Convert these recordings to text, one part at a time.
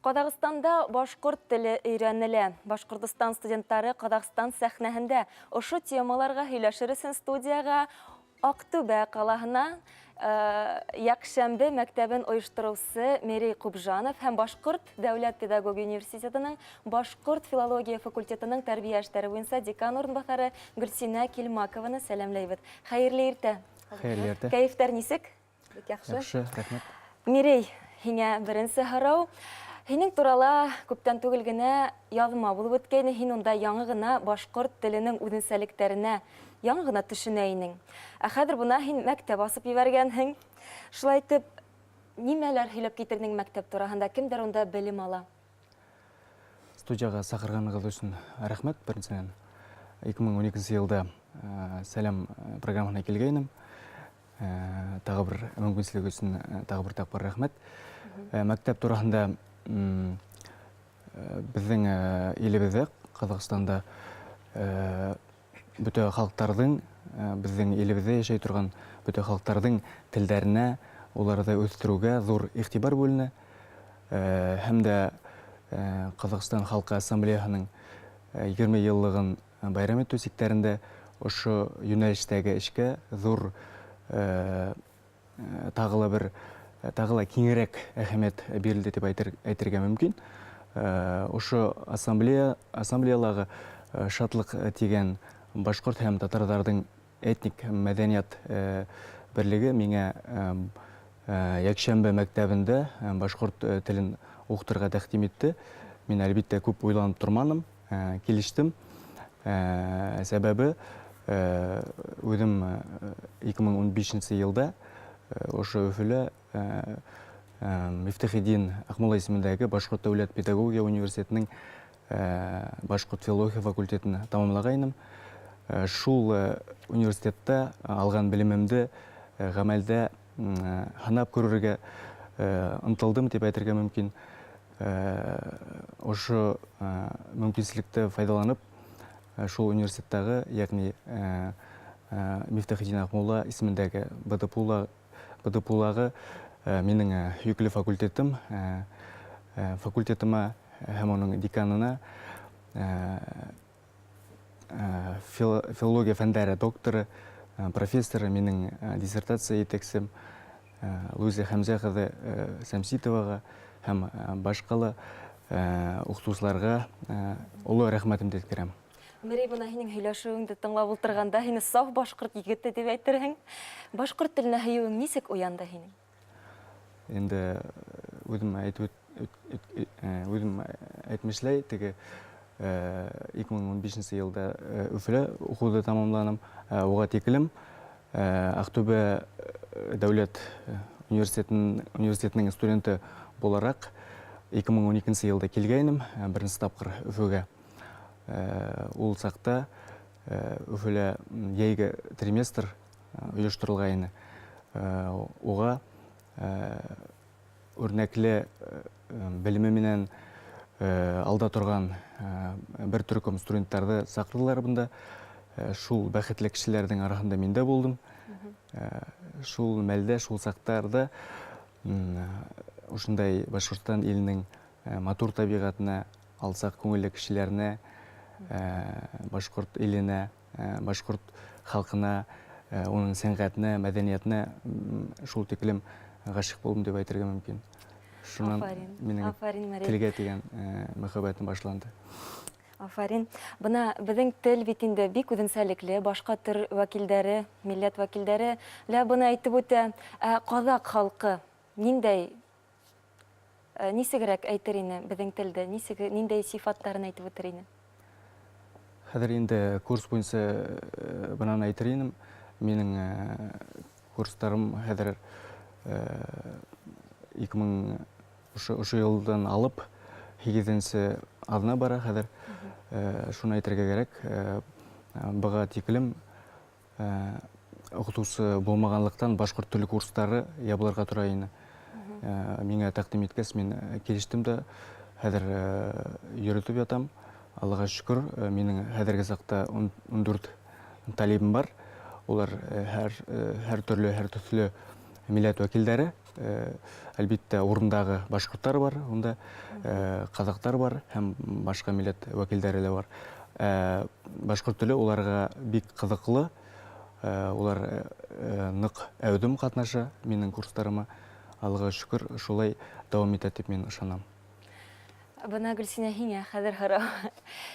Ҡаҙағстанда башҡорт теле өйрәнелә. Башҡортостан студенттары Ҡаҙағстан сәхнәһендә. Ошо темаларға һөйләшер өсөн студияға Аҡтүбә ҡалаһына Йәкшәмбе мәктәбен ойоштороусы Мерей Ҡубжанов һәм Башҡорт дәүләт педагогия университетының башҡорт филология факультетының тәрбиә эштәре буйынса декан урынбаҫары Гөлсинә Килмакованы сәләмләйбеҙ. Хәйерле иртә! Хәйерле иртә! Кәйефтәр нисек? Бик яҡшы. Яҡшы, рәхмәт. Мирей, һиңә беренсе һорау. Һинең турала күптән түгел генә яҙма булып үткәйне, һин унда яңы ғына башҡорт теленең үҙенсәлектәренә яңы ғына төшөнә инең. Ә хәҙер бына һин мәктәп асып ебәргәнһең. Шулай итеп, нимәләр һөйләп китер инең мәктәп тураһында? Кемдәр унда белем ала? Студияға саҡырғанығыҙ өсөн рәхмәт, беренсенән. 2012 йылда Сәләм программаһына килгәйнем. Тағы бер мөмкинселек өсөн тағы бер тапҡыр рәхмәт. Мәктәп тураһында: беҙҙең илебеҙҙә, Ҡаҙағстанда, бөтә халыҡтарҙың, беҙҙең илебеҙҙә йәшәй торған бөтә халыҡтарҙың телдәренә, уларҙы үҫтереүгә ҙур иғтибар бүленә. Һәм дә Ҡаҙағстан халҡы ассамблеяһының 20 йыллығын байрам итеү сиктәрендә ошо йүнәлештәге эшкә ҙур, тағы ла бер, тағы ла киңерәк әһәмиәт бирелде тип әйтергә мөмкин. Ошо ассамблеялағы Шатлыҡ тигән башҡорт һәм татарҙарҙың этник мәҙәниәт берлеге миңә йәкшәмбе мәктәбендә башҡорт телен уҡытырға тәҡдим итте. Мин, әлбиттә, күп уйланып торманым, килештем. Сәбәбе, үҙем 2015 йылда ошо Өфөлә Мифтахетдин Аҡмулла исемендәге Башҡорт дәүләт педагогия университетының башҡорт филология факультетын тамамлағайным. Шул университетта алған белемемде ғәмәлдә һынап күрергә ынтылдым тип әйтергә мөмкин. Ошо мөмкинселекте файҙаланып, шул университеттағы, йәғни Мифтахетдин Аҡмулла исемендәге БДПУлағы, минең һөйөклө факультетыма һәм уның деканына, филология фәндәре докторы, профессоры, минең диссертация етәксем Луиза Хәмзә ҡыҙы Сәмситоваға һәм башҡа ла уҡытыусыларға оло рәхмәтемде еткерәм. Мерей, бына һинең һөйләшеүеңде тыңлап ултырғанда, һине саф башҡорт егете тип әйтерһең. Башҡорт теленә һөйөүең нисек уянды һинең? Инде үҙем әйтмешләй, теге 2015 йылда Өфөлә уҡыуҙы тамамланым. Уға тиклем Аҡтүбә дәүләт университетының студенты булараҡ 2012 йылда килгәйнем беренсе тапҡыр Өфөгә. Ул саҡта Өфөлә йәйге триместр ойошторолғайны. Уға үрнәкле белеме менән алда торған бер төркөм студенттарҙы саҡырҙылар бында. Шул бәхетле кешеләрҙең араһында мин дә булдым. Шул мәлдә, шул саҡтарҙа ошондай Башҡортостан иленең матур тәбиғәтенә, алсаҡ күңелле кешеләренә, башҡорт иленә, башҡорт халҡына, уның сәнғәтенә, мәҙәниәтенә шул тиклем ғашиҡ булдым тип әйтергә мөмкин. Шунан минең телгә тигән мөхәббәтем башланды. Афарин. Бына беҙҙең тел бит инде бик үҙенсәлекле, башҡа төр вәкилдәре, милләт вәкилдәре лә быны әйтеп үтә. Ә ҡаҙаҡ халҡы ниндәй, нисегерәк әйтер ине беҙҙең телде, нисек, ниндәй сифаттарын әйтеп үтер ине? Хәҙер инде курс буйынса бынан әйтер инем. Минең курстарым хәҙер 2000 ошо йылдан алып һигеҙенсе аҙна бара хәҙер. Шуны әйтергә кәрәк, быға тиклем уҡытыусы булмағанлыҡтан башҡорт теле курстары ябылырға тора ине. Миңә тәҡдим иткәс, мин килештем дә, хәҙер йөрөтөп ятам. Аллаға шөкөр, минең хәҙерге саҡта 14 талибым бар. Улар һәр төрлө, һәр төҫлө милләт вәкилдәре. Әлбиттә, урындағы башҡорттар бар, унда ҡаҙаҡтар бар һәм башҡа милләт вәкилдәре лә бар. Башҡорт теле уларға бик ҡыҙыҡлы, улар ныҡ әүҙем ҡатнаша минең курстарыма. Аллаға шөкөр, шулай дауам итә тип мин ышанам. Бына, Гөлсинә, һиңә хәҙер һорау.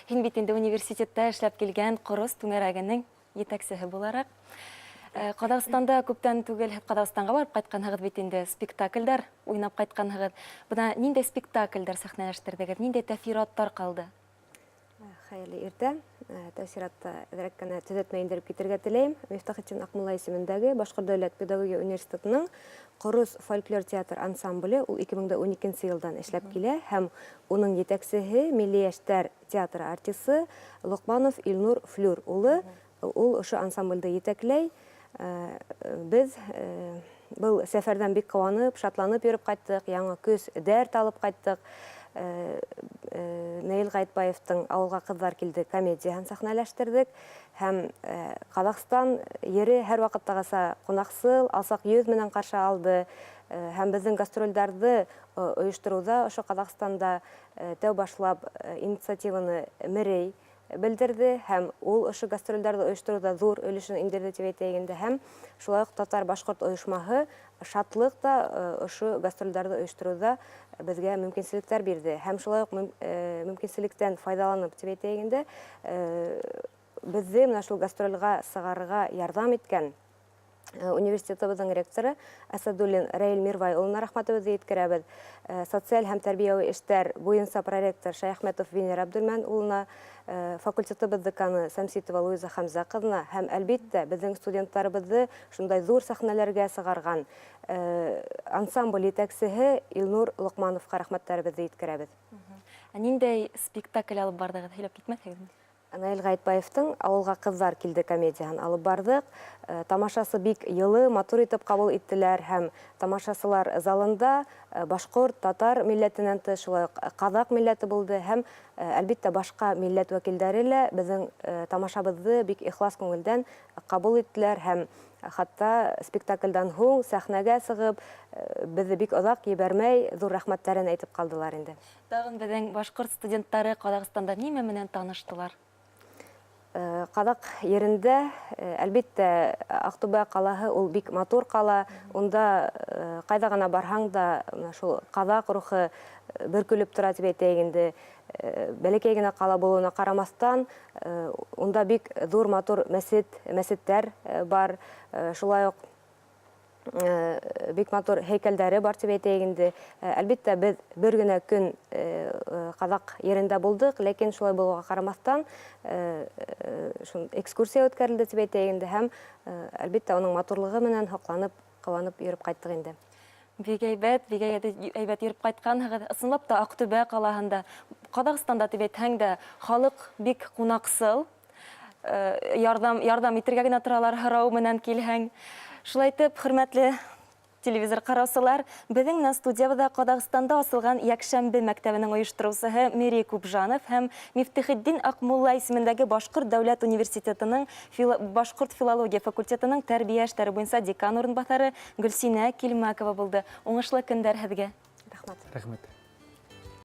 Һин бит инде университетта эшләп килгән Ҡорос түңәрәгенең етәксеһе булараҡ. Ҡаҙағстанда күптән түгел һеҙ Ҡаҙағстанға барып ҡайтҡанһығыҙ бит инде, спектаклдәр уйнап ҡайтҡанһығыҙ. Бына ниндәй спектаклдәр сәхнәләштерҙегеҙ, ниндәй тәьҫораттар ҡалды? Хәйерле иртә. Тәү сиратта әҙерәк кенә төҙәтмә индереп китергә теләйем. Мифтахетдин Аҡмулла исемендәге Башҡорт дәүләт педагогия университетының Ҡорос фольклор театр ансамбле ул 2012 йылдан эшләп килә һәм уның етәксеһе милли йәштәр театры артисы Лоҡманов Илнур Флюр улы. Ул ошо ансамблде етәкләй. Беҙ был сәфәрҙән бик ҡыуанып, шатланып йөрөп ҡайттыҡ, яңы көс, дәрт алып ҡайттыҡ. Наил Ғәйетбаевтың Ауылға ҡыҙҙар килде комедияһын сәхнәләштерҙек һәм Ҡаҙағстан ере һәр ваҡыттағыса ҡунаҡсыл, алсаҡ йөҙ менән ҡаршы алды һәм беҙҙең гастролдәрҙе ойоштороуҙа ошо Ҡаҙағстанда тәү башлап инициативаны Мерей белдерҙе һәм ул ошо гастролдәрҙе ойоштороуҙа ҙур өлөшөн индерҙе тип әйтәйек инде һәм шулай уҡ татар-башҡорт ойошмаһы Шатлыҡ та ошо гастролдәрҙе ойоштороуҙа беҙгә мөмкинселектәр бирҙе һәм шулай уҡ мөмкинселектән файҙаланып тип әйтәйек инде беҙҙе менә шул гастролгә сығарырға ярҙам иткән университетыбыҙҙың ректоры Әсәдуллин Рәил Мирвай улына рәхмәтебеҙҙе еткерәбеҙ. Социаль һәм тәрбиәүи эштәр буйынса проректор Шәйәхмәтов Венер Әбделмән улына, факультетыбыҙ деканы Сәмситова Луиза Хәмзә ҡыҙына һәм, әлбиттә, беҙҙең студенттарыбыҙҙы шундай ҙур сәхнәләргә сығарған ансамбль етәксеһе Илнур Лоҡмановҡа рәхмәттәребеҙҙе еткерәбеҙ. Ә ниндәй спектакль алып барҙығыҙ, һөйләп китмәҫһегеҙме? Наил Ғәйетбаевтың Ауылға ҡыҙҙар килде комедияһын алып барҙыҡ. Тамашасы бик йылы, матур итеп ҡабул иттеләр һәм тамашасылар залында башҡорт, татар милләтенән тыш, шулай уҡ ҡаҙаҡ милләте булды һәм, әлбиттә, башҡа милләт вәкилдәре лә беҙҙең тамашабыҙҙы бик ихлас күңелдән ҡабул иттеләр һәм хатта спектаклдән һуң сәхнәгә сығып, беҙҙе бик оҙаҡ ебәрмәй, ҙур рәхмәттәрен әйтеп ҡалдылар инде. Тағын беҙҙең башҡорт студенттары Ҡаҙағстанда нимә менән таныштылар? Ҡаҙаҡ ерендә, әлбиттә, Аҡтүбә ҡалаһы ул бик матур ҡала. Унда ҡайҙа ғына барһаң да, шул ҡаҙаҡ рухы бөркөлөп тора тип әйтәйек инде. Бәләкәй генә ҡала булыуына ҡарамаҫтан, унда бик ҙур матур мәсет, мәсеттәр бар. Шулай уҡ бик матур һәйкәлдәре бар тип әйтәйек инде. Әлбиттә, беҙ бер генә көн ҡаҙаҡ ерендә булдыҡ, ләкин шулай булыуға ҡарамаҫтан, экскурсия үткәрелде тип әйтәйек инде һәм, әлбиттә, уның матурлығы менән һоҡланып, ҡыуанып йөрөп ҡайттыҡ инде. Бик әйбәт, бик әйбәт йөрөп ҡайтҡанһығыҙ. Ысынлап та Аҡтүбә ҡалаһында, Ҡаҙағстанда тип әйтһәң дә, халыҡ бик ҡунаҡсыл. Ярҙам, ярҙам итергә генә торалар һорау менән килһәң. Шулай итеп, хөрмәтле телевизор ҡараусылар, беҙҙең менән студиябыҙҙа Ҡаҙағстанда асылған Йәкшәмбе мәктәбенең ойоштороусыһы Мирей Купжанов һәм Мифтехетдин Аҡмулла исемендәге Башҡорт дәүләт университетының башҡорт филология факультетының тәрбиә эштәре буйынса декан урынбаҫары Гөлсинә Килмәкова булды. Уңышлы көндәр һеҙгә. Рәхмәт. Рәхмәт.